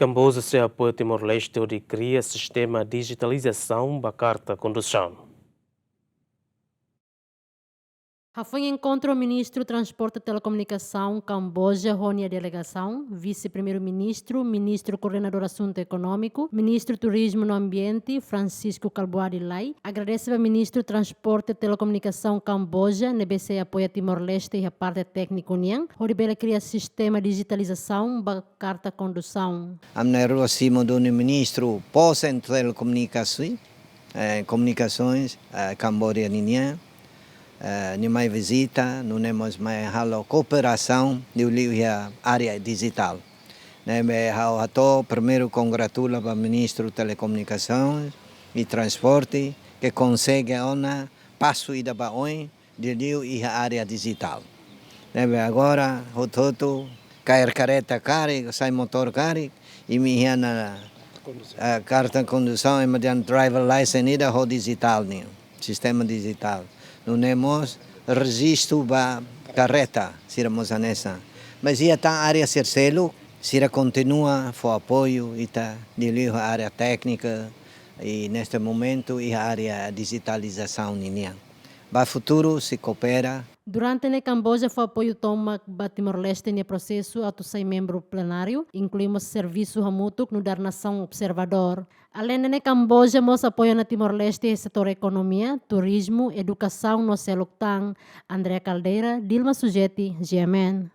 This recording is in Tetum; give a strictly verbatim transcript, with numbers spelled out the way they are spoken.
Kamboja sei apoia Timor-Leste hodi kria sistema dijitalizasaun ba karta kondusaun. Hafoin enkontru Ministru Transporte Telekomunikasaun Kamboja ho nia delegasaun, Vise-Primeiru-Ministru, Ministru Koordenadór Asuntu Ekonómiku, Ministru Turizmu no Ambiente, Francisco Kalbuadi Lay, agradese ba Ministru Transporte Telekomunikasaun Kamboja ne'ebé sei apoia Timor-Leste iha parte tékniku nian, hodi bele kria sistema dijitalizasaun ba karta kondusaun. Ami na'in-rua simu duni Ministru Post and Telekomunikasaun, eh, Komunikasoens, eh, Kamboja ninian, eh, nia mai vizita, nune'e mós mai halo kooperasaun liuliu iha área dijitál. Ne'ebé ha'u hato'o primeiru kongratula ba Ministru Telekomunikasaun i Transporte, ke konsege ona pasu ida ba oin, liuliu iha área dijitál. Ne'ebé agora, hotu-hotu, kaer kareta karik, sai motór karik, imi iha ona, ah, karta kondusaun, imi iha ona driver license ida ho dijitál nian, sistema dijitál. Nune'e mós rejistu ba kareta, sira mós hanesan. Mas iha tan área sira seluk, sira kontinua fó apoiu ita liuliu iha área téknika, i neste momentu iha área dijitalizasaun ninian. Ba futuru sei koopera. Durante ne'e Kamboja fó apoiu tomak ba Timor-Leste nia prosesu atu sai membru plenáriu, inklui mós servisu hamutuk nu'udar nasaun observadór. Aleinde ne'e Kamboja mós apoia ona Timor-Leste iha setór ekonomia, turizmu, edukasaun no seluk tan. Andrea Caldeira, Dilma Sujeti, G M N.